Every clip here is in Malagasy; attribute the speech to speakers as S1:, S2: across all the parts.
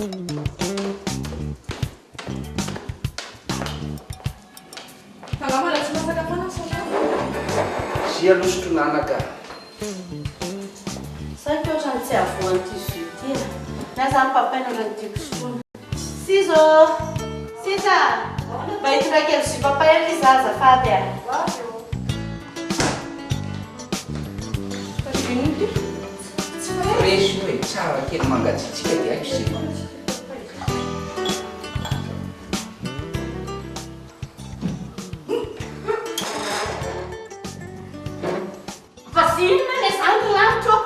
S1: Fa angaha mbola tsy masaka foana ny sakafo?
S2: Zia aloha sotroina anaka a!
S3: Saika ohatran'ny tsy havoan'ity jus ity a! Ny ahy izany papaina ohatran'ny tiako sotroina. Sizo! Sisa! Mba hitondra kely jus papay aloha izaho azafady a!
S1: Fa jus inona ity? Tsy
S2: Fresh io e, tsara kely mangatsiatsiaka dia haiko izay.
S3: Fa tsy inona re zany ry lanitra ô!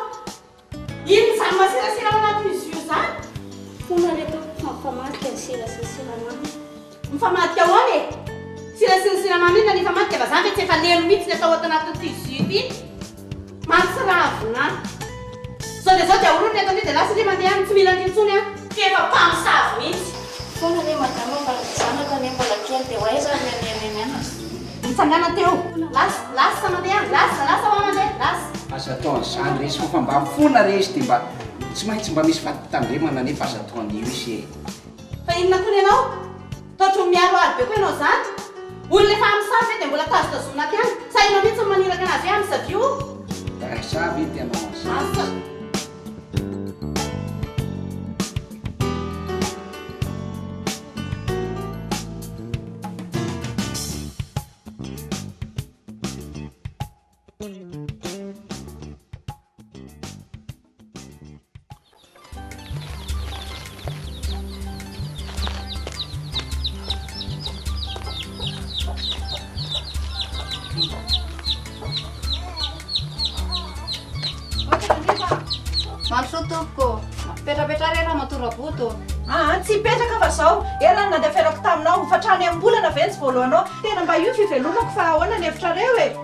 S3: Inona izany masirasira ao anatin'izy io izany?
S4: Fona re tompoko fa mifamadika ny sira sy ny siramamy.
S3: Mifamadika ahoana e? Sira sy ny siramamy inona no hifamadika fa zany ve tsy efa lelo mihitsy ny atao ato anatin'ity jus ity? Mahatsiravina. Zao dia zao dia ahorony eto ndry dia lasa ndry mandeha any tsy mila an'ity intsony an. F'efa mpamosavy mihitsy.
S4: Foana anie madama fa ny zanako anie mbola kely dia ho aiza ary ny an'i mianatra.
S3: Mitsangana teo. Lasa, lasa mandeha any, lasa, lasa hoa mandeha, lasa.
S2: Aza atao an'izany re izy fa mba mifona re izy dia mba tsy maintsy mba misy fampitandremana nefa aza atao an'io izy e.
S3: Fa inona koa ny anao? Toa miaro aro be koa ianao izany? Olona efa amisavy ve dia mbola tazotazomina aty any? Sa ianao mihitsy no maniraka anazy hoe amisavio?
S2: Raha ve te hanao an'izany?
S3: Asa.
S5: Mandrosoa tompoko. Mipetrapetraha re Ramatoa Raboto.
S6: Aa tsy hipetraka fa zao, ela no nandeferako taminao, fa hatrany am-bolana ve ny tsy voalohanao, tena mba io fivelomako fa ahoana ny hevitrareo e?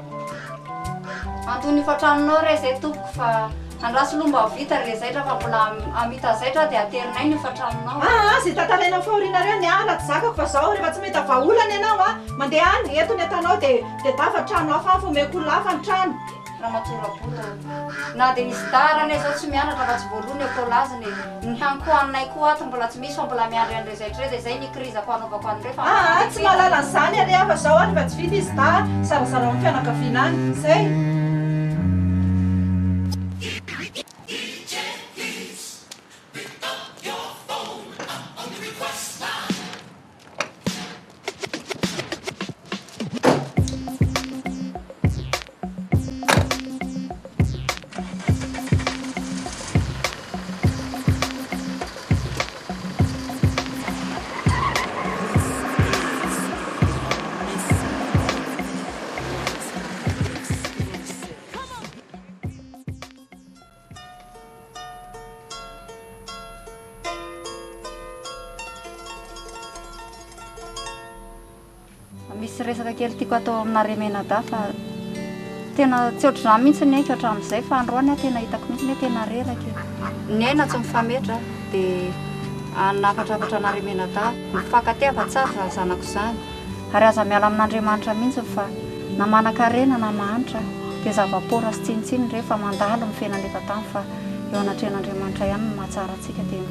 S5: Antony hofantranonao re izay tompoko fa andraso aloha mba ho vita re zaitra fa mbola hamita zaitra dia aterinay ny hofantranonao.
S6: Aa zay tantaraina ny fahorianareo ny ahy raha tsy zakako fa zao rehefa tsy mahita vahaolana ianao a mandeha any eto ny atanao dia dia tafa trano hafa any fa omeko olona hafa ny trano.
S5: Ramatoa Raboto ô! Na dia izy dara anie zao tsy mianatra fa tsy voaloa ny écolage-ny e! Ny hankohaninay koa ato mbola tsy misy fa mbola miandry an'ireo zaitra ireo dia izay ny crise-ko hanaovako an'ireo fa
S6: Aa tsy mahalala an'izany ary aho fa zao ary efa tsy vita izy da zarazarao amin'ny fianakaviana any. Zay.
S5: Misy resaka kely tiako atao aminareo mianadahy fa tena tsy ohatr'izany mihitsy ny aiko hatramin'izay fa androany aho tena hitako mihitsy hoe tena reraka e. Ny aina tsy mifametra dia hanafatrafatra anareo mianadahy. Mifankatia fa tsara izany zanako izany. Ary aza miala amin'Andriamanitra mihitsy fa na manankarena na mahantra dia zava-poana sy tsinontsinona ireny fa mandalo ny fiainana eto an-tany fa eo anatrehan'Andriamanitra ihany no mahatsara antsika dia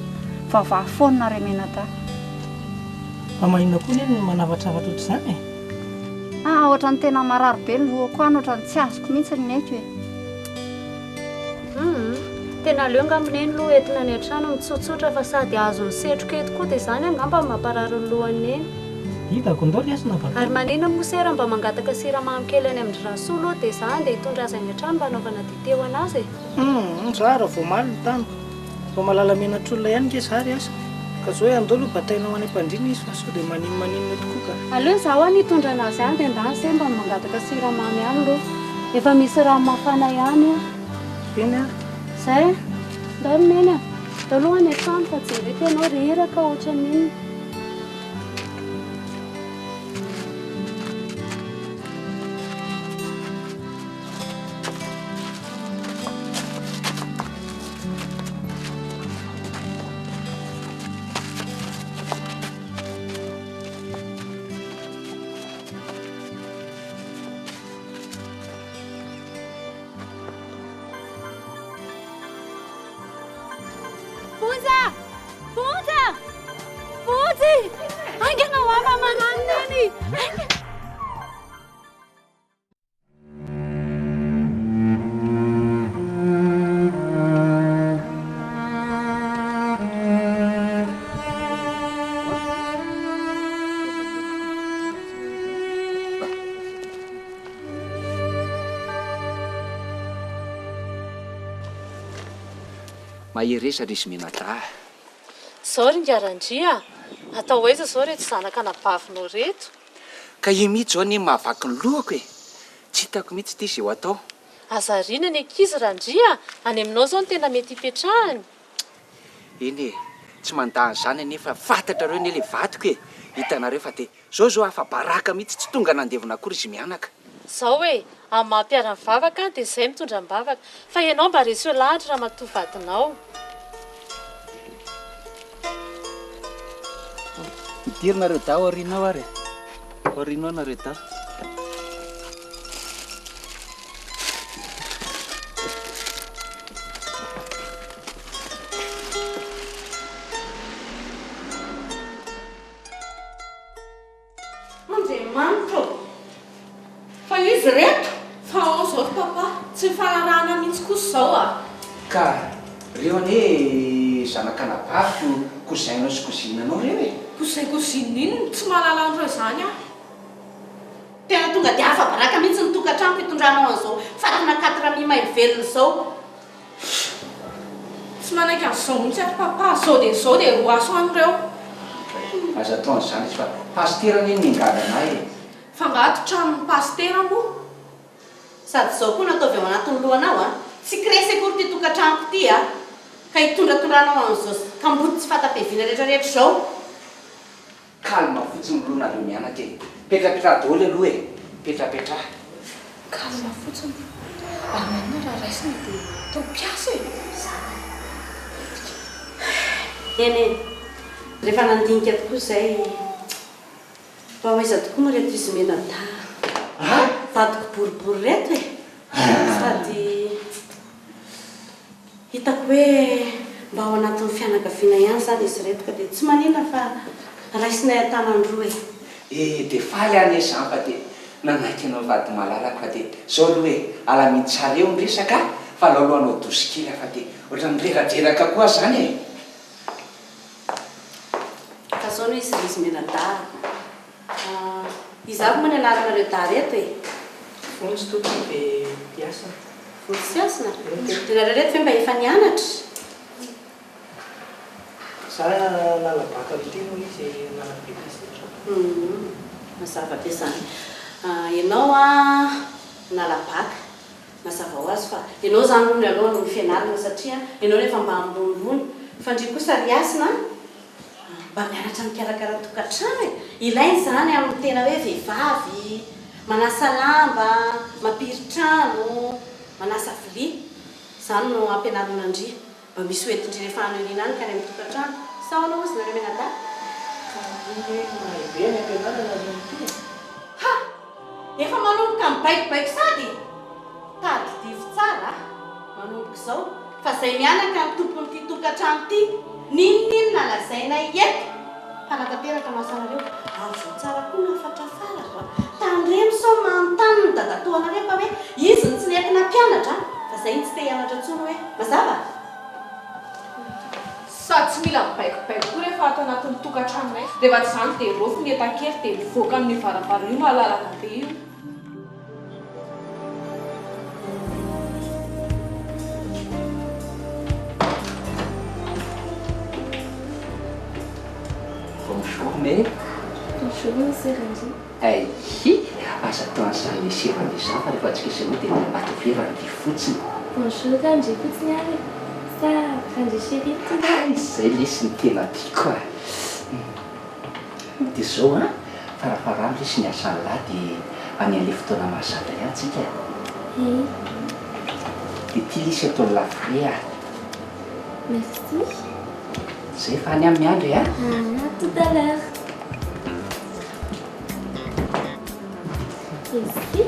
S5: mivavaha foana nareo mianadahy.
S7: Fa maninona koa neny no manavatravatra ohatr'izany e?
S5: Ah, ohatran'ny tena marary be ny lohako any, ohatran'ny tsy azoko mihitsy ny aiko e.
S4: Humm, tena aleo angamba neny aloha entina any an-trano mitsotsotra fa sady azon'ny setroka eto koa dia izany angamba no mamparary ny lohan'i neny.
S7: Hitako, ndao ry hasina bakeo.
S4: Ary maninona moa se raha mba mangataka siramamy kely any amin-dry Rasoa aloha dia za andeha hitondra azy any an-trano mba hanaovana dite ho an'azy e.
S7: Humm, za raha vao omaly ny taniko. Vao mahalala menatr'olona ihany nge za ry asa. Ka zao e, andao aloha bataina ho any am-pandriana izy fa sao dia maninomaninona eto koa ka.
S4: Aleo izaho any hitondra anazy any dia ndany se mba mangataka siramamy any aloha. Efa misy rano mafana ihany io.
S7: Eny ary.
S4: Zay a! Ndao ry Neny a! Ndao aloha any an-trano fa jereko ianao reraka ohatran'ny inona. Fonja! Fonja! Papa marary neny.
S2: Mahereza ry izy mianadahy.
S3: Zao ry Ngarandria, atao aiza zao reto zanaka anabavinao reto?
S2: Ka io mihitsy zao anie mahavaky ny lohako e. Tsy hitako mihitsy ity izay ho atao.
S3: Aza ariana ny ankizy Randria, any aminao zao no tena mety hipetrahany.
S2: Eny e, tsy mandà an'izany anefa fantatrareo anie le vadiko e. Hitanareo fa dia zao zao afa-baraka mihitsy, tsy tonga nandevona akory izy mianaka.
S3: Zao e, amin'ny maha mpiara-mivavaka dia izay mitondra am-bavaka, fa ianao mba reseo lahatra ramatoa vadinao.
S2: Midiro nareo dahy aoriana ao ary e. Aoriana ao nareo dahy.
S1: Andriamanitra ô! Fa izy ireto? Fa ao izao ry papa, tsy nifanarahana mihitsy kosa izao a!
S2: Ka reo anie zanak'anabaviko, cousin-nao sy cousine-nao reo e!
S1: Cousin cousine inona? Tsy mahalala an'ireo izany aho.
S3: Tena tonga dia afa-baraka mihitsy ny tokantranoko hitondranao an'izao fatina quatre mi mailo velona izao.
S1: Tsy manaiky an'izao mihitsy aho ry papa, zao dia zao dia roaso any ireo.
S2: Aza atao an'izany izy fa pasitera anie no niangavy anay e.
S1: Fa angaha ato tranon'ny pasitera moa?
S3: Sady izao koa no ataovy ao anatin'ny lohanao a! Tsy crèche akory ity tokantranoko ity a! Ka hitondratondranao an'izao kamboty tsy fanta-piaviana rehetrarehetra izao.
S2: Calme fotsiny aloha nareo mianaka e! Petrapetraha daholo aloha e! Petrapetraha.
S1: Calme fotsiny. Ary maninona raha raisina dia atao mpiasa e!
S3: Eny e! Rehefa nandinika tokoa izay, mba ho aiza tokoa moa ireto izy mianadahy vadiko boribory ireto e! Sady. Hitako hoe mba ao anatin'ny fianakaviana ihany izany izy ireto ka dia tsy maninona fa raisinay an-tanan-droa e.
S2: Eh dia faly aho anie izany fa dia nanaiky anao vady malalako fa dia zao aloha e, alamino tsara eo ny resaka fa alao aloha hanao douche kely aho fa dia ohatran'ny reradreraka koa aho izany e.
S3: Ka zao no izy ry izy mianadahy a. Iza avy moa ny anaranareo dahy reto e?
S7: Vonjy tompoko dia Hasina.
S3: Vonjy sy Hasina? Dia nareo reto ve mba efa nianatra?
S7: Za nanala bac amin'ity moa izy nanala BEPC.
S3: Humm mazava be izany. Ianao an nanala bac, mazava ho azy fa ianao izany hono aloha no fianarana satria ianao no efa mba ambonimbony fa ndry kosa ry Hasina an! Mba mianatra mikarakara tokantrano e! Ilaina izany amin'ny tena hoe vehivavy, manasa lamba, mampirin-trano, manasa vilia. Izany no ampianarina an-dry. Mba misy ho entin-dry rehefa any aoriana any ka any amin'ny tokantrano. Sa ahoana hozy nareo mianadahy?
S7: Ka iny hoe mahay be any am-pianarana ry ity e!
S3: Ha! Efa manomboka mibaikobaiko sady e! Tadidio tsara a! Manomboka izao fa izay mianaka ny tompon'ity tokantrano ity, n'inon'inona lazainay eto, mpanatanteraka no asanareo, ary izao tsara koa ny hafatra farako a! Tandremo sao manontany ny dadatoanareo fa hoe izy no tsy nety nampianatra fa izay no tsy te hianatra intsony hoe, mazava?
S1: Sady tsy mila mibaikobaiko koa rehefa ato anatin'ny tokantranonay. Rehefa tsy izany dia raofy ny entan-kely dia mivoaka amin'io varavarana io malalaka be io.
S2: Bonjour Mé.
S8: Bonjour Monsieur Randria.
S2: Aïe! Aza atao an'izany monsieur Randria izany fa rehefa tsy kesy anao dia ataovy hoe Randria fotsiny.
S8: Bonjour Randria fotsiny ary e! Sa Randria chérie no tianao?
S2: Hay izay lesy no tena tiako a! Dia izao an, farafaharany lesy ny asan'lah dia any an'ilay fotoana mahazatra ihany tsika e.
S8: Hey.
S2: Dia ity lesy ataon'lah frais a.
S8: Merci.
S2: Zay fa any aho miandry a.
S8: À tout à l'heure. Merci.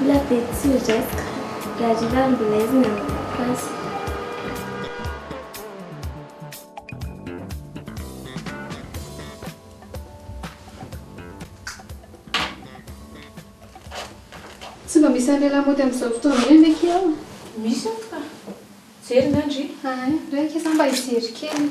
S8: Mbola be tsy ho raisiko. Raha hariva mbola aiza ny hanaovako azy.
S9: an'ilay lamaody amin'izao fotoana ireny ve kia ao?
S1: Misy ato ka. Jery nga ndry.
S9: Hay, ndray akia za mba hijery kely.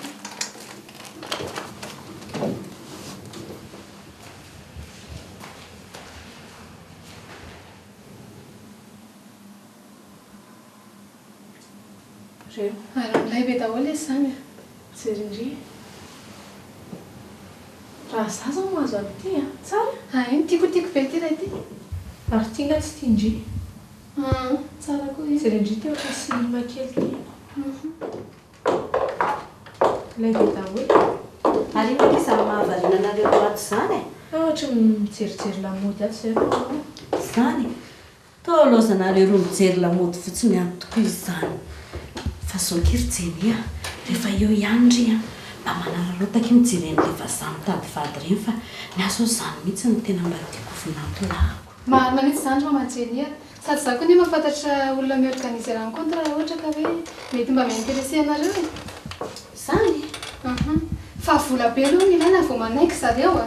S1: Reo.
S9: Ary milay be daholo izy izany a.
S1: Jery ndry. Raha za zao mahazo an'ity a. Tsara?
S9: Hay, tiako tiako be ity raha ity.
S1: Ary ity nga tsy tian-dry?
S9: Aa, tsara koa io.
S1: Jereo ndry ity ohatran'ny slim kely ity. Milay be daholo.
S3: Ary inona akia izany mahavariana anareo ato izany e?
S1: Ah, ohatran'ny mijerijery lamaody ato izay ry maman.
S3: Izany? Toa laozanareo roa mijery lamaody fotsiny ihany tokoa izany. Fa zao akia ry Jenny a, rehefa eo ihany ry a, mba manararaota akia mijery an'ilay vazaha mitady vady ireny fa ny ahy zao izany mihitsy no tena mba tiako ho vinantolahiko.
S9: Marina mihitsy izany ry maman Jenny a! Sady za koa anie mahafantatra olona mi-organiser rencontre raha ohatra ka hoe mety mba mi-interesser anareo e!
S3: Izany?
S9: Uhum. Fa vola be aloha no ilaina vao manaiky zareo a!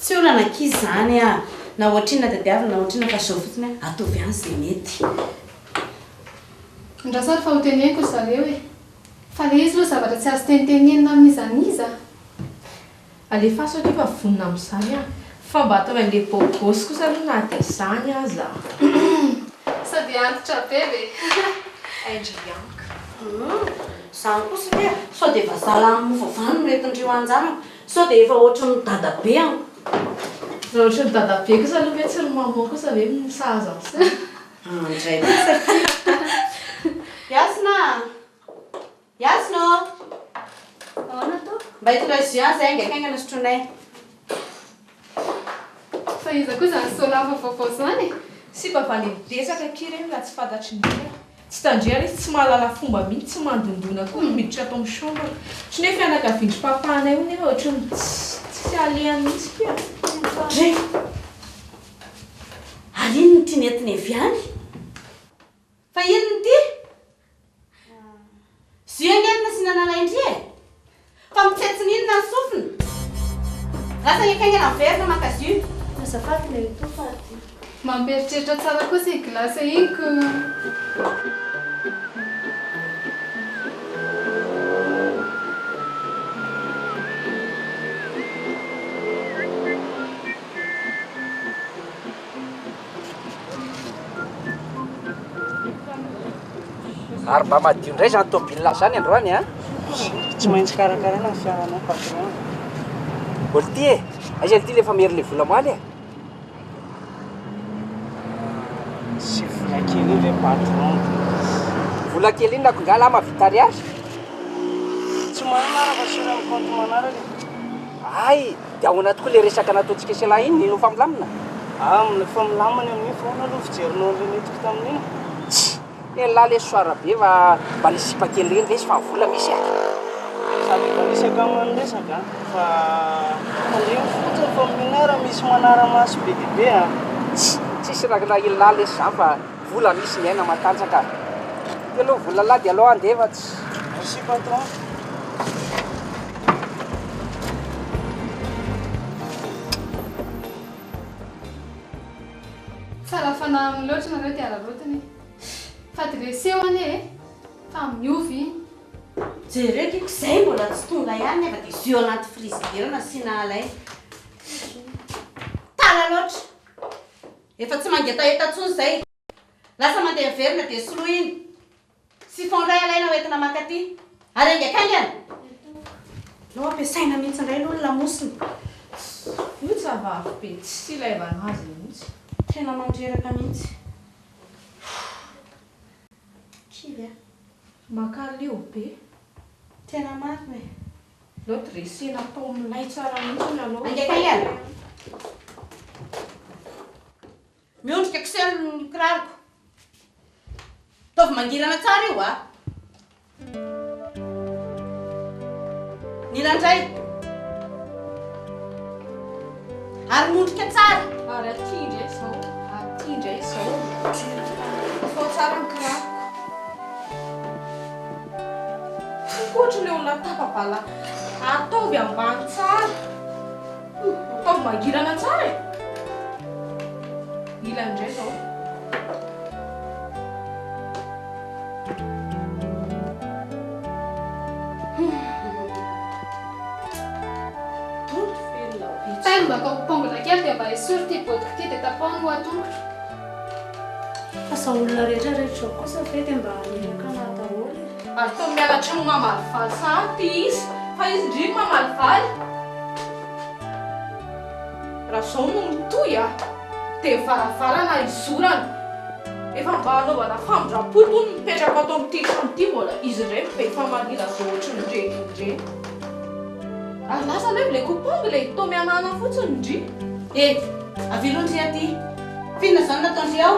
S3: Tsy olana akia izany a! Na ohatrinona tadiavina na ohatrinona fa zao fotsiny a, ataovy ihany izay mety.
S9: Andraso ary fa ho teneniko ry zareo e! Fa le izy aloha zavatra tsy azo tenitenenina amin'iza n'iza.
S1: Alefaso akia fa vonona amin'izany aho. Fa mba ataovy an'le beau gosse kosa aloha na dia izany aza.
S9: Sao dia antitra be ve?
S1: Hain-dry Bianca.
S3: Humm, izany kosa ve a! Sao dia vazaha lany mofo avy any no entin-dry ho an-janako? Sao dia efa ohatry ny dadabe an!
S1: Raha ohatry ny dadabe kosa aloha ve tsy ry maman kosa ve no sahaza an'izany?
S3: Andray kosa akia! Hasina a! Hasina ô!
S4: Ahoana tompoko?
S3: Mba hitondray jus any izay haingankaingana sotroinay.
S9: Fa iza koa izany Soalava vaovao izany e?
S1: Sipa avy any betsaka akia ireny raha tsy fantatry ny olona. Tsy tandrehana izy, tsy mahalala fomba mihitsy, tsy mandondona akory miditra ato amin'ny chambre. Ohatry ny hoe fianakavian-dry papa anay io nefa ohatry ny tsy alehany mihitsy kia.
S3: Dre! Ary inona ity nentiny avy any? Fa inona ity? Jus ange no nasiana nalain-dry e! Fa mitsetsina inona ny sofina? Lasa haingankaingana miverina maka jus.
S4: Azafady Nenitoa fa adino.
S9: Mampieritreritra tsara kosa i glace iny ko.
S2: Ary mba madio indray izany tômôbilina izany androany an!
S7: Tsy maintsy karakaraina ny fiaranao patron.
S2: Olo ty e! Aiza ity le famery le vola omaly e?
S7: Tsy vola kely iny ve patron dia.
S2: Vola kely inona ko nga lahy mahavita ariary?
S7: Tsy manana aho raha fa sur amin'ny compte manaraka e.
S2: Hay! Dia ahoana tokoa le resaka nataontsika sy ialahy iny? Ino fa milamina?
S7: Ah, efa milamina amin'iny fa ahoana aloha fijerinao an'ilay nentiko tamin'iny?
S2: Tsia! Elah lesy soara be fa mba nisy sipa kely ireny lesy fa vola misy a!
S7: Sady mba nisy akama niresaka fa tandremo fotsiny fa mineur misy manara-maso be dia be a!
S2: Tsia! Tsisy raha elah lesy zany fa vola misy ny aina matanjaka. Ty aloha vola lah dia aleo handeha fa tsy.
S7: Merci patron.
S9: Tsara fanahy aminy loatra nareo dia araraotiny e. Fa dreseo anie e. Fa miova iny.
S3: Jereo kiko zay mbola tsy tonga ihany nefa dia jus anaty frigidaire nasiana alay. Tara loatra. Efa tsy mangetaheta intsony zay. Lasa mandeha miverina dia soloy iny. Siphon indray alaina ho entina mankaty. Ary haingankaingana! Aleo ampiasaina mihitsy indray aloha ny lamosina.
S1: Io tsa vavy be tsisy ilaivana azy mihitsy.
S3: Tena mandreraka mihitsy. Kivy aho.
S1: Mankaleo be.
S3: Tena marina e.
S1: Aleo dressena atao milay tsara mihitsy aloha.
S3: Haingankaingana! Miondrika kosehiny ny kiraroko. Ataovy mangirana tsara io a! Ny ilany indray. Ary miondrika tsara.
S1: Ary aty indray izao, aty indray izao. Atao tsara ny kiraroko. Ohatry ny olona tapa-bala. Ataovy ambany tsara. Ataovy mangirana tsara e! Ilany indray izao.
S9: Taino mba ataoko pongla kely dia mba esory ity botiko ity dia tapaho ny hoatongotro.
S4: Fa izao olona rehetra rehetra izao kosa ve dia mba haniraka anà daholo e?
S1: Ary toa miala trano mamalivaly sahady ity izy fa izy ndry no mamalivaly. Raha izao no mitohy a! Dia varavarana izorana. Efa mba hanaovana famindram-po tony mipetraka ato amin'ity trano ity mbola izy indray no be famaliana zao ohatran'ireny ireny. Ary lasa aloha ilay coupe-ongle e, toa mihanahana fotsiny ndry.
S3: E! Avilo ndry aty. F'inona izany nataondry ao?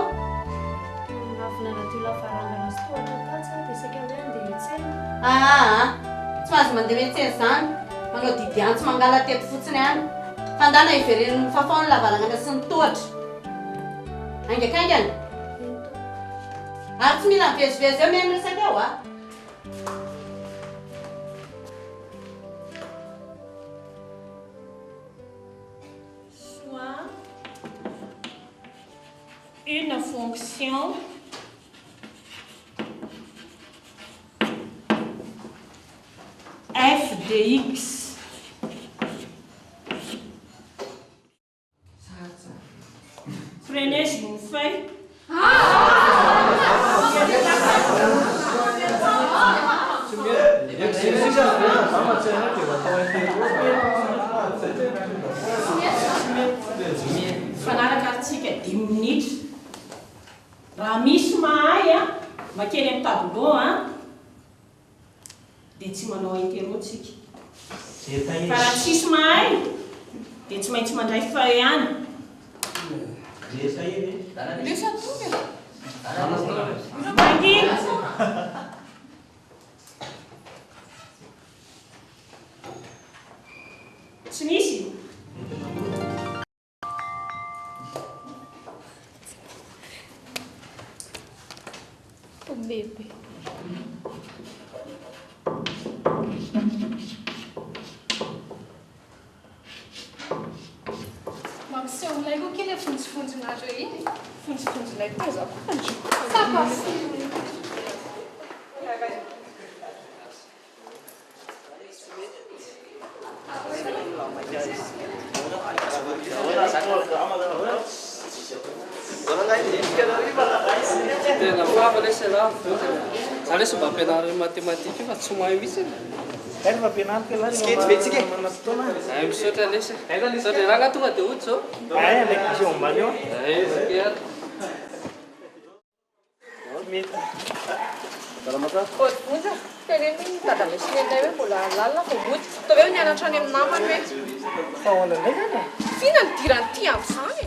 S4: Avy nanadio lavarangana sy tohatra tatsy aho dia saika hoe handeha hiantsena.
S3: Aa! Tsy mahazo mandeha miantsena izany. Manao didy antso mangala teto fotsiny any. Fandana hivereno fafao ny lavarangana sy ny tohatra. Haingakaingana. Ary tsy mila mivezivezy eo mihaino resaka eo a!
S10: Soit une fonction f de x. Prenez une feuille. Mifanaraka ary tsika dimy minitra. Raha misy mahay a, makeny amin'ny tableau a, dia tsy manao interro tsika. Fa raha tsisy mahay dia tsy maintsy mandray feuille ihany. Mangina. Tsy misy?
S1: Bebe.
S9: Mampiseho milay koa kely vonjivonjinareo iny.
S1: Vonjivonjinay taiza koa ndry.
S9: Ça passe.
S11: Tena fava lesy ialahy vonjy e. Za lesy mba ampianarina mathématique io fa tsy mahay mihitsy e.
S7: Hay rehefa ampianariko ialahy rehefa manana fotoana.
S11: Hay misaotra lesy e. Misaotra ialahy nga tonga dia hody zao?
S7: Hay alaiko bus eo ambany eo.
S11: Hay ok ary.
S1: Ody Vonjy a! Teneno ny dadabe sy neninay hoe mbola lalina vao mody. Ataovy hoe nianatra any amin'ny namany hoe.
S7: Fa ahoana indray izany e?
S1: F'inona no idiran'ity amin'izany e?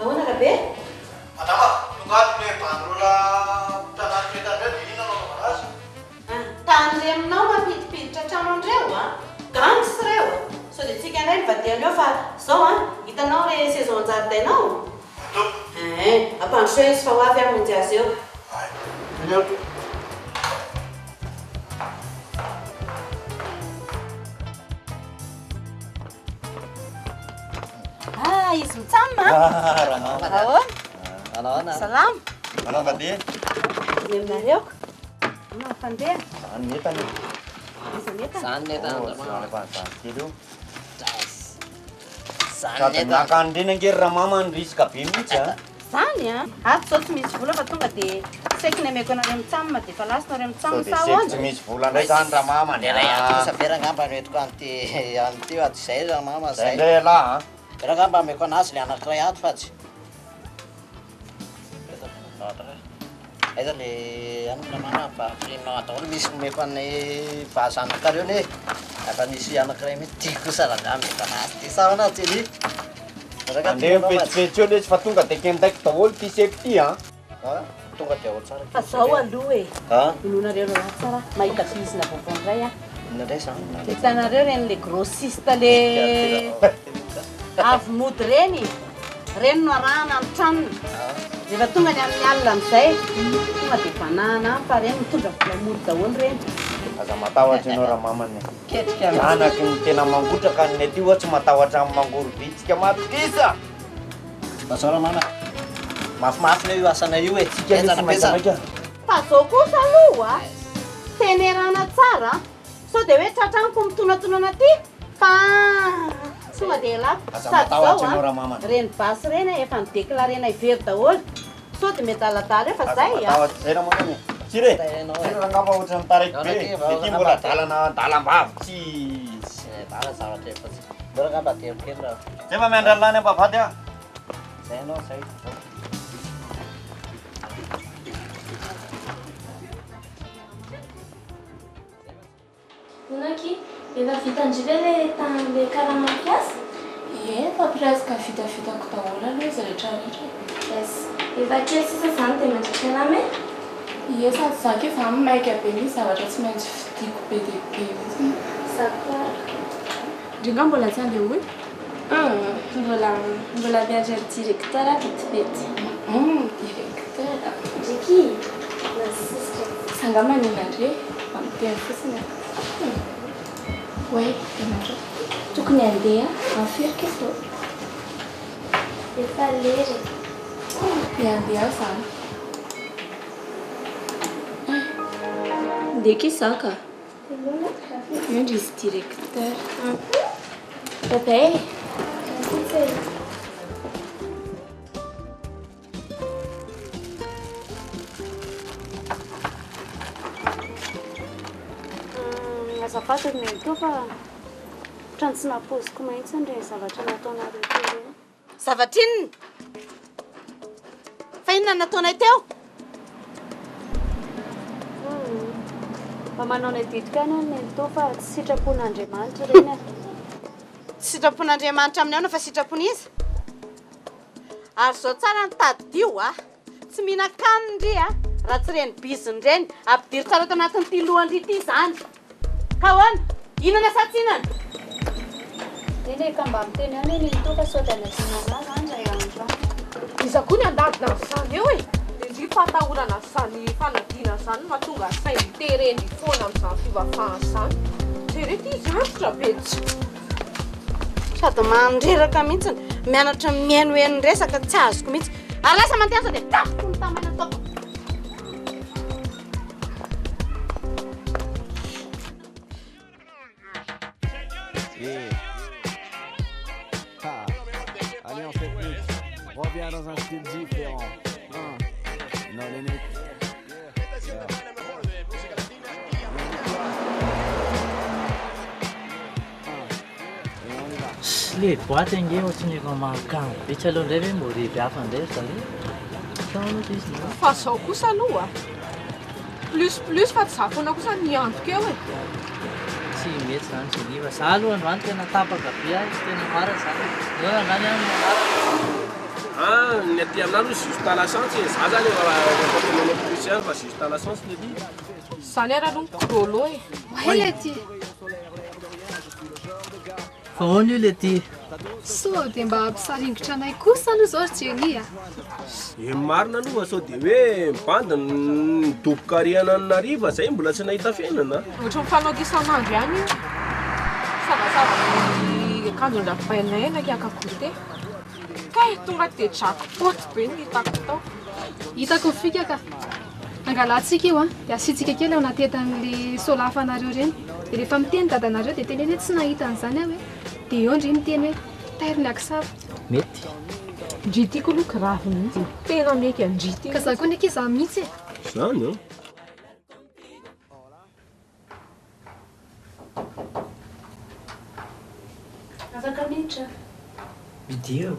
S3: Ahoana Rabe?
S12: Madama, tonga ato ilay banderole mpianariko entana indray dia inona no anaovana azy?
S3: Tandremonao mampidipiditra trano an'ireo a! Gangs ireo! Sao dia tsika indray no vadiany eo fa zao an, hitanao le saison an-jaridaina ao? Eeh, ampandrosoy izy fa ho avy aho hamonjy azy eo. Ah, izy mitsam a! Ahoana? Salama?
S12: Manao mandeha?
S3: Ny aminareo? Manao fandeha?
S12: Zany ny entana e.
S3: Iza ny entana?
S12: Zany ny entana. Oh, zany efa zany kely io. Sady naka an'ireny ange ry ramama ny risque be mihitsy a.
S3: Zany a! Ato zao tsy misy vola fa tonga dia seky ny ameko anareo mitsam dia efa lasa nareo mitsam
S12: Sao dia
S3: sa
S12: seky
S3: ahoana?
S12: tsy misy vola indray zany ramama
S13: Ny iray ato kosa ve rangamba no entiko an'ity an'ity ato izay ramama
S12: Zay
S13: zay.
S12: indray ialahy a.
S13: Ve rangamba ameko anazy le anankiray ato fa tsy. Aiza le anona ramama fa ampiriminao ato daholo misy omeko an'ny vazanakareo anie. Efa misy anankiray mihitsy ty kosa rangahy mety anazy ty sa ahoana Thierry?
S12: Andeha mifetsifetsy eo lesy fa tonga de kendaiko daholo ty seko ty a.
S13: Tonga de ao tsara.
S3: Fa zao aloha e.
S13: Ah.
S3: Inoanareo rahalahy tsara mahita bizina vaovao indray aho.
S13: Inona indray izany?
S3: Hitanareo ireny le grossiste le avy mody ireny? Ireny no arahana amin'ny tranony. Rehefa tonga ny amin'ny alina amin'izay, tonga dia banahana any fa ireny mitondra vola mody daholo ireny.
S14: Aza matahotra ianao ramamany a.
S13: Ketrika mihitsy.
S14: Zanaky ny tena mangotraka ny aty oa tsy matahotra amin'ny mangoro-bitsika matokisa.
S13: Lazao ramama a. Mafimafy anie io asanay io e.
S14: Tsika anie tsy maikamaika.
S3: Fa zao kosa aloha a, tenerana tsara a, sao dia hoe tratra amiko mitonatonana aty fa tonga dia lafo.
S14: Aza
S3: Sady zao
S14: matahotra ianao
S3: a,
S14: ramamany.
S3: ireny basy ireny a efa nideclarena hivery daholo, sao dia miadaladala eo fa
S14: Aza
S3: zay a.
S14: matahotra zay ramamany e. Tsira e, tsira rangaha fa ohatran'ny taraiky be e. Dia ty mbola adalana adalam-bavy tsy.
S13: Tsy adala zavatra efa tsy. Mbola angamba ateriko kely raha.
S14: Zay fa miandry an'lah any am-bavahady aho.
S13: Zay ianao zay.
S8: Hono akia, efa vitan-dry ve ilay tahan'ilay karama mpiasa?
S9: Ie, efa presque vitavitako daholo aloha izy rehetra rehetra e.
S8: Yes, efa kely sisa izany dia mandray karama e?
S9: Ie, sady za akia izany maika be misy zavatra tsy maintsy vidiako be dia be mihitsy.
S8: Za koa ary.
S9: Ndry nga mbola tsy handeha hody?
S8: Hum, mbola mbola miandry an'i directeur aho vetivety.
S9: Hum, directeur.
S8: Ndriky, nasisika.
S9: Za nga manina ndry e, mba miteny fotsiny e. Hum, ouais, ianareo.
S8: Tokony handeha amin'ny firy kay izao? Efa lera e.
S9: Dia handeha aho izany.
S4: Ndeha akia za ka. Io ndry izy directeur.
S8: Bye bye.
S4: Azafady ry Nenitoa fa ohatran'ny tsy nampoiziko mihitsy ireny zavatra nataonareo teo ireny.
S3: Zavatra inona? Fa inona no nataonay teo?
S4: Mba manao ny adidiko ihany aho Nenitoa fa tsy sitrapon'Andriamanitra ireny e.
S3: Tsy sitrapon'Andriamanitra amin'ny ahoana fa sitrapon'iza? Ary izao tsara ny tadidio a! Tsy mihinan-kanina ndry a! Raha tsy ireny bizina ireny. Ampidiro tsara ato anatin'ity lohan-dry ity izany. Ka ahoana? Hihinana sa tsy hihinana?
S4: Eny e, ka mba miteny ihany anie Nenitoa fa sao dia hanadino anah zany indray andro any.
S1: Iza koa ny handadina an'izany eo e? Dia ndry fahatahorana an'izany fanadinana izany no mahatonga azy saingy miterendry foana amin'izany fivavahana izany. Jereo ity izy antitra be tsy.
S3: Sady mandreraka mihitsy mianatra mihainohaino resaka tsy azoko mihitsy. Ary lasa mandeha sao dia tafiko ny tamaina ataoko.
S15: Yeah. Ha. Allez, on fait X. Reviens dans un style différent. Hein. No limite. Yeah.
S16: Le boîte ange ohatry ny efa mahakamo be, tsy aleo indray ve mbo revy hafa indray ry zareo? Sa ahoana ozy izy?
S1: Fa zao kosa aloha plus plus fa tsy za foana kosa ny hiantoka eo e.
S16: Tsy mety zany Geneva, za aloha androany tena tapaka be aho, tsy tena marina zany, aleo androany aho no manaraka.
S17: Ah, ny aty aminah aloha juste à la chance e, za zany efa afaka manao plus ihany fa juste à la chance ny aty.
S1: Zany ary aloha ny gros lot e.
S9: Oay lety.
S16: Fa ahoana io lety?
S9: Sao dia mba hampisaringotra anay kosa aloha izao ry Jenny a!
S17: E marina aloha sao dia hoe mibandy nidoboka ary Anananarivo zay mbola tsy nahita fiainana.
S1: Ohatry ny fanaoko isan'andro ihany io. Savasava ny akanjon-dRabainay nakiaka goûter. Kay tonga dia jackpot be ny hitako tao.
S9: Hitako ny fika ka. Angalantsika io an, dia asiantsika kely ao anaty entan'le solafanareo ireny. Dia rehefa miteny dadanareo dia teneno hoe tsy nahita an'izany aho e. Dia eo ndry miteny hoe tairo ny akisava.
S16: Mety.
S1: Ndry tiako aloha grave mihitsy e. Tena mety an-dry ty.
S9: Ka za koa neky izaho mihitsy e.
S17: Zany an.
S4: Afaka miditra.
S16: Midirako.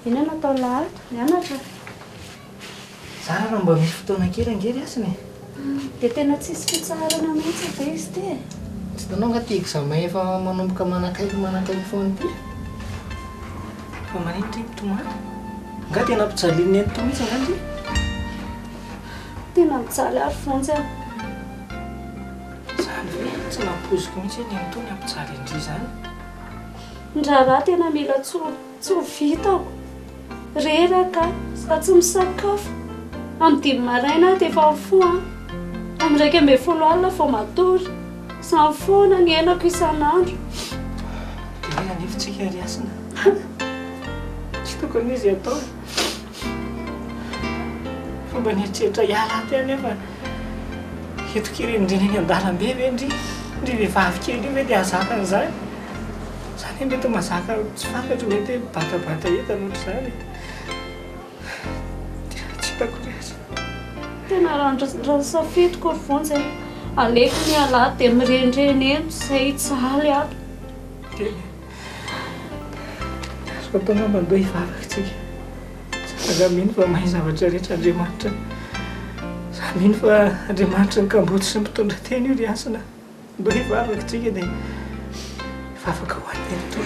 S4: Inona no atao lahy ato? Mianatra?
S7: Zara raha mba misy fotoana kely ange ry Hasina e!
S4: Dia tena tsisy fitsaharana mihitsy ve izy ity e?
S7: Tsy hitanao angaha ity examen efa manomboka manakaiky manakaiky foana ity? Fa maninona ry mitomany? Angaha tena ampijalian'i Nenitoa mihitsy angaha ndry?
S4: Tena mijaly ary Vonjy a!
S7: Izany ve? tsy nampoiziko mihitsy hoe nenitoa ny hampijaly an-dry izany.
S4: Ny raharaha tena mila tsy ho tsy ho vitako. Reraka aho, za tsy misakafo. Amin'ny dimy maraina aho dia efa mifoha an. Amin'ny 11 alina vao matory. Izany foana ny iainako isan'andro.
S7: Dia hoe anefa tsika ry Hasina. Tsy tokony izy atao. Fa mba nieritreritra hiala ato ihany aho fa eto kirindrina eny an-dalambe ve ndry? Ndry vehivavy kely io ve dia hahazaka an'izany? Za anie mety mahazaka tsy fantatro mety hoe mibatabata entana ohatr'izany e. Tena tsy hitako ry aza.
S4: Tena raha ny safidiko ry Vonjy e, aleoko miala ato dia mirenireny eny izay hijaly ato.
S7: Tena Azoko atao angamba ny hoe hivavaka tsika. Za angaha mino fa mahay zavatra rehetra Andriamanitra. Za mino fa Andriamanitry ny kamboty sy ny mpitondra tena io ry Hasina. Ndao hivavaka tsika dia hivavaka ho an'i Nenitoa.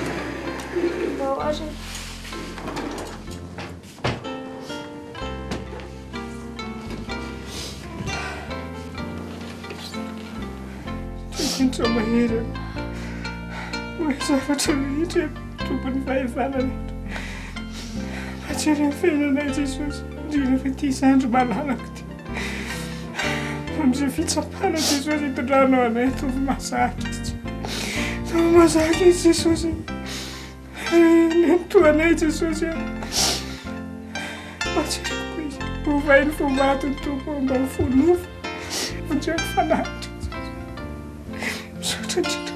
S4: Ndao ary e.
S7: Andriamanitra mahery a, mahay zavatra rehetra e, tompon'ny fahefana rehetra. Mba jereo ny fiainanay Jesosy, indrindra fa ity zandry malalako ity. Amin'izay fitsapana Jesosy itondranao anay, ataovy mahazaka izy. Ataovy mahazaka izy Jesosy. Nenitoa anay Jesosy a. Mba jereo izy. Ovay ny fo maty ny Tompo mba ho fo nofo. Vonjeo ny fanahiny Jesosy. Misaotra indrindra.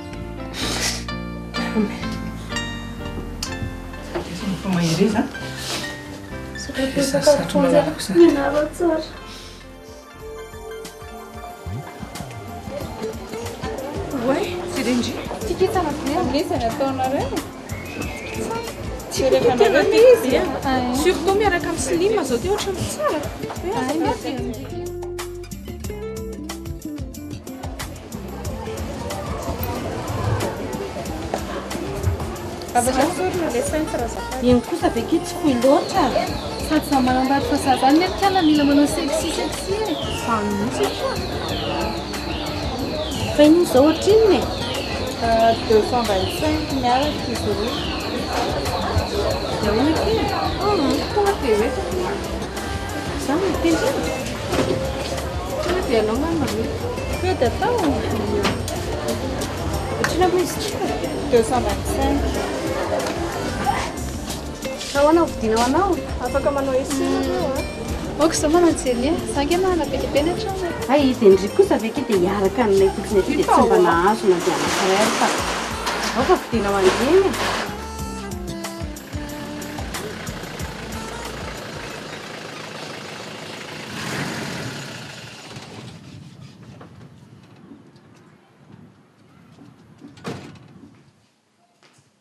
S7: Amen. Fa mahereza.
S4: Misaotra betsaka Vonjy a. Mianara tsara.
S1: Oay, jerendry. Ity tsara be a. Iza ny ataonareo? Tsara. Tena izy a. Surtout miaraka amin'ny slim zao dia ohatran'ny tsara.
S3: Iny kosa ve ki tsy fohy loatra?
S9: Sady za manambady vazaha zany ne kala mila manao sexy sexy e. Zany mihitsy ka.
S3: Fa inona izao ohatrinona e?
S6: 225 miaraka izy roa.
S3: Dia ahoana akia?
S1: Tonga dia hoe
S3: Za no miteny zany?
S1: Tonga dia anao ngamba no.
S6: Tonga dia atao?
S3: Ohatrina moa izy ity?
S6: 225.
S3: Fa ahoana ho vidiana ho anao?
S1: Afaka manao essai nareo a.
S9: Ok izao manao Jenny a. Za ange manana be dia be ny an-trano e.
S3: Hay izy ndry kosa ve ki dia hiaraka aminay fotsiny aty dia tsy mba nahazo na dia anankiray ary fa aoka vidiana ho an-dreny e.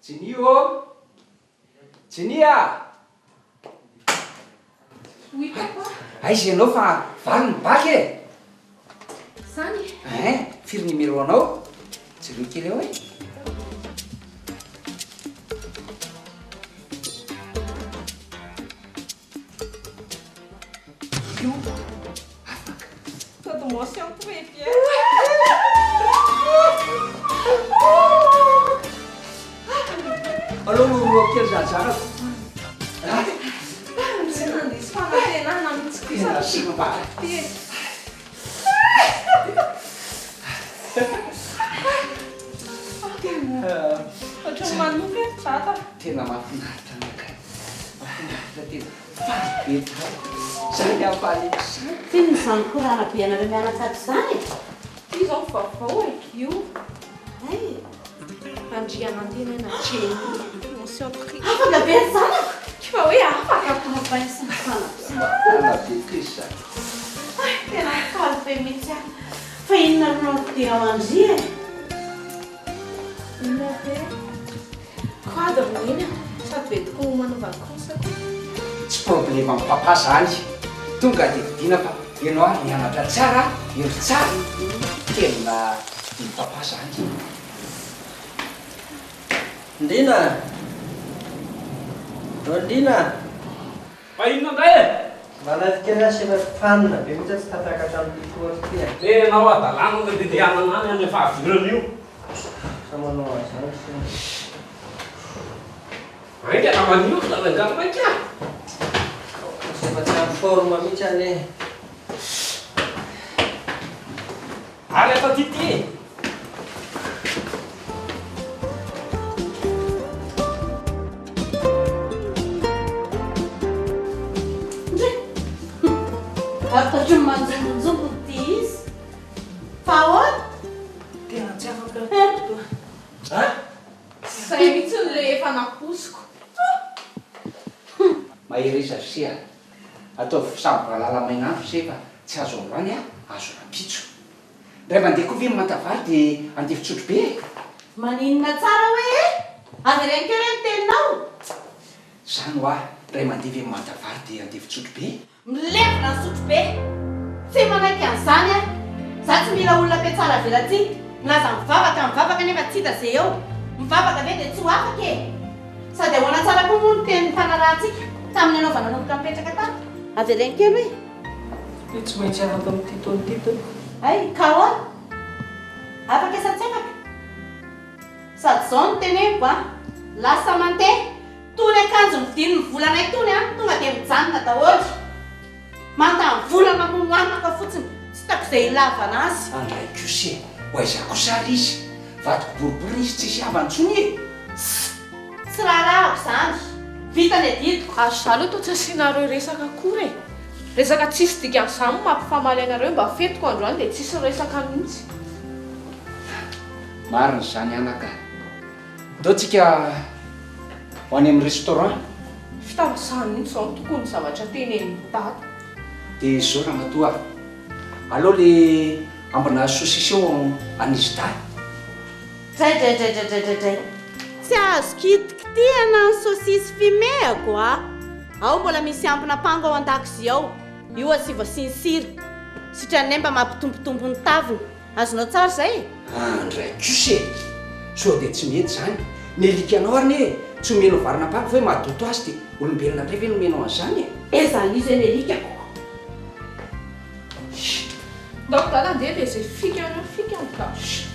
S2: Jenny ô! Jenny a!
S1: Oui papa.
S2: Aiza ianao fa valo ny bac e!
S1: Zany?
S2: Hein, firy numéro anao? Jereo kely ao e! Io afaka.
S1: Sady mention très bien.
S2: Aleo moroa kely za zanako.
S1: Tsy nandiso fanantenana mihitsy kosa
S2: Tena sambatra.
S1: Ty. Ohatran'ny manofy e, dada.
S2: Tena mahafinaritra anakay. Mahafinaritra tena. Faly be daholo. Zany hafaliako zany.
S3: F'inona izany korana be anareo mianaka ato izany e?
S1: Ity izao ny vaovao e, io. Hay. Andrianantenaina Jenny. Mention très.
S3: Afaka be ny zanako.
S1: Fa hoe afaka.
S3: Papain sy ny fanampiana.
S2: Tena be koa izy zany.
S3: Hay, tena faly be mihitsy aho. Fa inona no nampidera ho an-dry e?
S1: Inona be? Quadre iny a! Sady be tokoa manao vacances koa.
S2: Tsy problème am papa zany, tonga de vidiana fa enao ary mianatra tsara, hendry tsara, tena vidian'i papa zany.
S13: Ndrina! Ô Ndrina!
S11: Fa inona indray e?
S18: Manaiky kely aho sela fanina be mihitsy aho tsy tafakatra amin'ity tohatra ity a.
S11: Eh enao adalàna no andehanana any any fahavirana io.
S18: Sa manao an'izany sela.
S11: Haingana maniorina rangahy maika a.
S18: Efa tsy en forme mihitsy anie.
S11: Ary ato aty ty e.
S3: Ndry! Afaka manjombonjombo ity izy. Fa ahoana?
S7: Tena tsy afaka.
S2: An?
S1: Zay mihitsy le efa nampoiziko.
S2: Mahereza ry se a! Ataovy samy valala main'andro se fa tsy azo androany a, azo rahampitso. Indray mandeha koa ve ny manta vary dia andefin-tsotro be e?
S3: Maninona tsara hoe e? Avereno kely hoe ny teninao.
S2: Zany hoa, indray mandeha ve ny manta vary dia andefin-tsotro be e?
S3: Milevina ny sotrobe! Tsy manaiky an'izany aho! Za tsy mila olona mpiatsara velatsihy, milaza mivavaka mivavaka nefa tsy hita ze eo! Mivavaka ve dia tsy ho afaka e! Sady ahoana tsara koa moa ny teny nifanarahantsika tamin'ny nanaovana nanomboka nipetraka tato? Avereno kely hoe.
S7: Dia tsy maintsy afaka amin'ity taona ity tompoko.
S3: Hay, ka ahoana? Afaka sa tsy afaka? Sady izao no teneniko an! Lasa mandeha! Tony akanjo novidian'ny volanay tony an, tonga dia mijanona daholo. Mandany vola mamono anaka fotsiny, tsy hitako izay ilavana azy.
S2: Andray kosa e! Ho aiza kosa ary izy? Vadiko boribory izy tsisy havany tsony e!
S3: Tss! Tsy raharahako izany. Vita ny adidiko.
S1: Ary za aloha toa tsy asianareo resaka akory e! Resaka tsisy dikany izany no mampifamaly anareo, mba fetiko androany dia tsisy resaka mihitsy.
S2: Marina izany anaka. Ndao tsika ho any amin'ny restaurant.
S1: Fitavasana mihitsy izao no tokony zavatra tenenin'i Dada.
S2: Dia izao ramatoa a! Alao le ambina saucisse eo an'izy dahy.
S3: Draidraidraidraidraidray. Tsy azo kitikitihana ny saucisse fumée-ko a! Ao mbola misy ambina pango ao an-dakozia ao. Io asivo asiany sira. Sitranay mba mampitombotombo ny taviny. Azonao tsara izay e!
S2: Andray kosa e! Sao dia tsy mety izany? Ny alikanao ary anie tsy omenao varin'ampango fa hoe mahadoto azy dia olombelona indray ve no omenao an'izany e?
S3: Aiza an'iza ny alikako?
S1: Chut! Ndao dada andeha dia izay fikany eo fikany ka! Chut!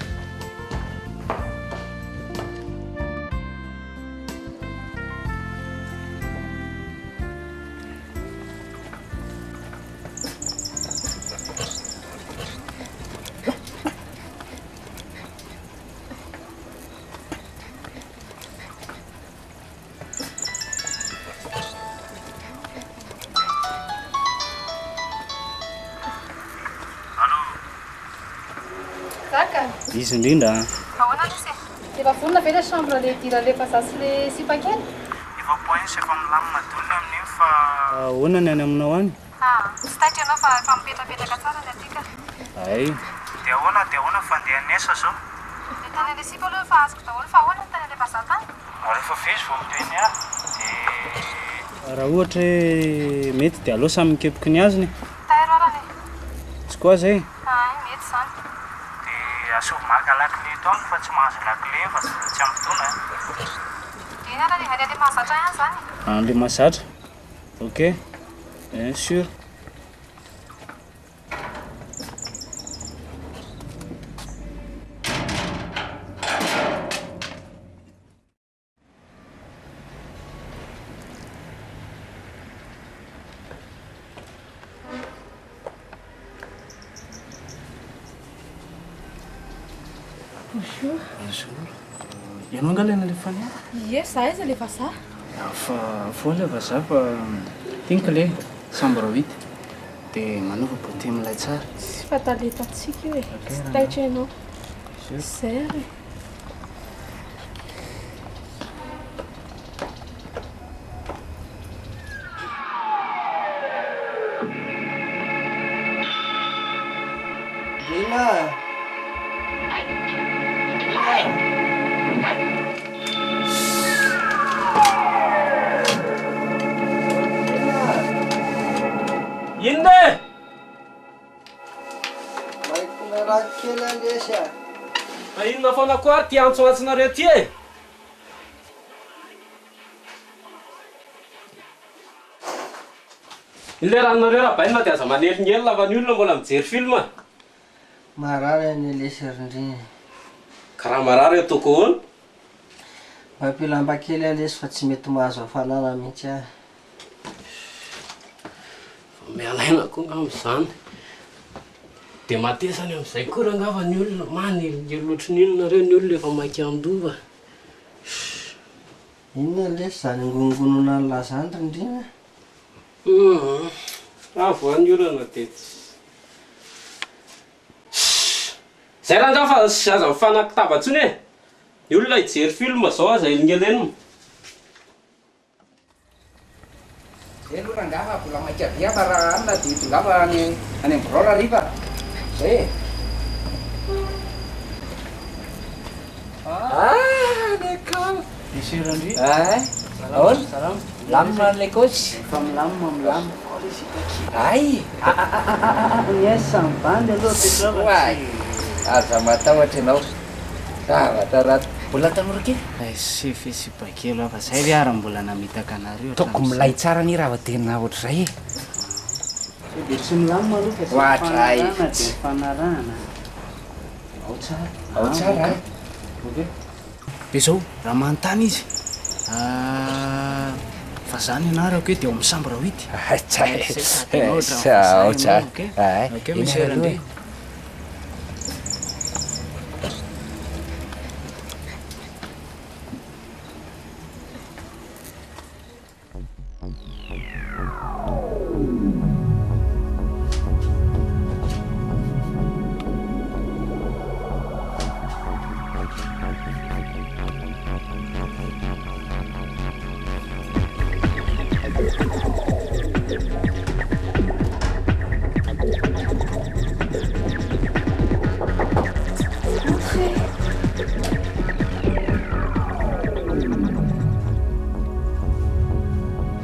S9: Zaka.
S19: Izy indrindra an.
S9: Ahoana lesy e? Efa vonona ve le chambre le hidiran'le vazaha sy le sipa kely?
S19: Efa points efa milamina daholo ny amin'iny fa. Ahoana ny any aminao any?
S9: Ah, tsy taitra ianao fa efa mipetrapetraka tsara ny aty ka.
S19: Hay. Dia ahoana dia ahoana ny fandehan'ny asa zao?
S9: Ny tany an'ilay sipa aloha efa azoko daholo fa ahoana ny tany an'ilay vazaha tany?
S19: Rehefa avy izy vao miteny ahy dia. Raha ohatra hoe mety dia aleo samy mikepoka ny azony e.
S9: Tairo arany e.
S19: Tsy koa zay?
S9: Hay, mety izany.
S19: Dia asovy maka lakile eto amiko fa tsy mahazo lakile fa tsy ampy fotoana e.
S9: Eny arany e, any an'ilay mahazatra ihany izany e.
S19: An'ilay mahazatra. Ok, bien sûr.
S1: Bonjour.
S19: Bonjour. Ianao angaha ilay nalefa any?
S1: Ie, za aiza ilay vazaha?
S19: Fa foana ilay vazaha fa ity ny clé, chambre huit. Dia manaova beauté milay tsara.
S1: Tsy fa talentantsika io e. Tsy taitra ianao. Izay ary e.
S18: Lina a! Lina a!
S11: Inona e?
S18: Maikona raha kely angesy a!
S11: Fa inona foana koa ary ty antsoantsonareo ty e? Iny le ranonareo rabainina dia aza manelingelina fa ny olona mbola mijery film.
S18: Marary anie lesy ry ndry e.
S11: Ka raha marary ataoko ahoana?
S18: Mba ampio lamba kely aho lesy fa tsy mety mahazo hafanana mihitsy aho.
S11: Vao miala aina koa angamba izany. Dia matesany amin'izay koa rangaha fa ny olona manelingelina ohatry ny inona ireo ny olona efa maika handova.
S18: Inona lesy izany angonongonona an'lah izany ry ndry a?
S11: Hum, avo any orana dia tsy. Zay rangaha fa aza mifanakitaba intsony e! Ny olona hijery film zao aza elingelenina.
S2: Zay aloha rangaha fa mbola maika be aho fa raha alina dia tongava any any am birao rahariva. Zay e. Ah, le kala.
S19: Monsieur Randria.
S2: Eh, ahoana?
S19: Salama.
S2: Milamina le coach?
S19: Efa milamina, milamina.
S2: Ay!
S19: Ah ah ah ah ah ah, ny ahy samy bandy aloha apetraho fa
S2: Oay! Aza matahotra ianao. Zavatra ratsy. Mbola tanora kely?
S19: Ay, fe sipa kely aho fa zay ve ary mbola namitaka anareo
S2: Ataoko milay tsara anie raha vao tena ohatr'izay e.
S19: Sao dia tsy milamina aloha fa izay
S2: Ohatray.
S19: nifanarahana dia nifanarahana. Ao tsara.
S2: Ao tsara a.
S19: Ok. Dia izao, raha manontany izy, vazaha ny anarako hoe dia ao amin'ny chambre huit.
S2: Zay
S19: sady ianao ohatran'ny vazaha
S2: Ao tsara.
S19: ianao, ok?
S2: Ay,
S19: Ok,
S2: eny
S19: monsieur
S2: ary aloha e.
S19: Randria.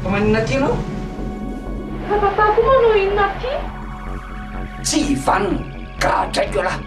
S2: Fa maninona aty ianao?
S1: Fa papa koa manao inona aty?
S2: Tsy vanona, gadraiko ialahy.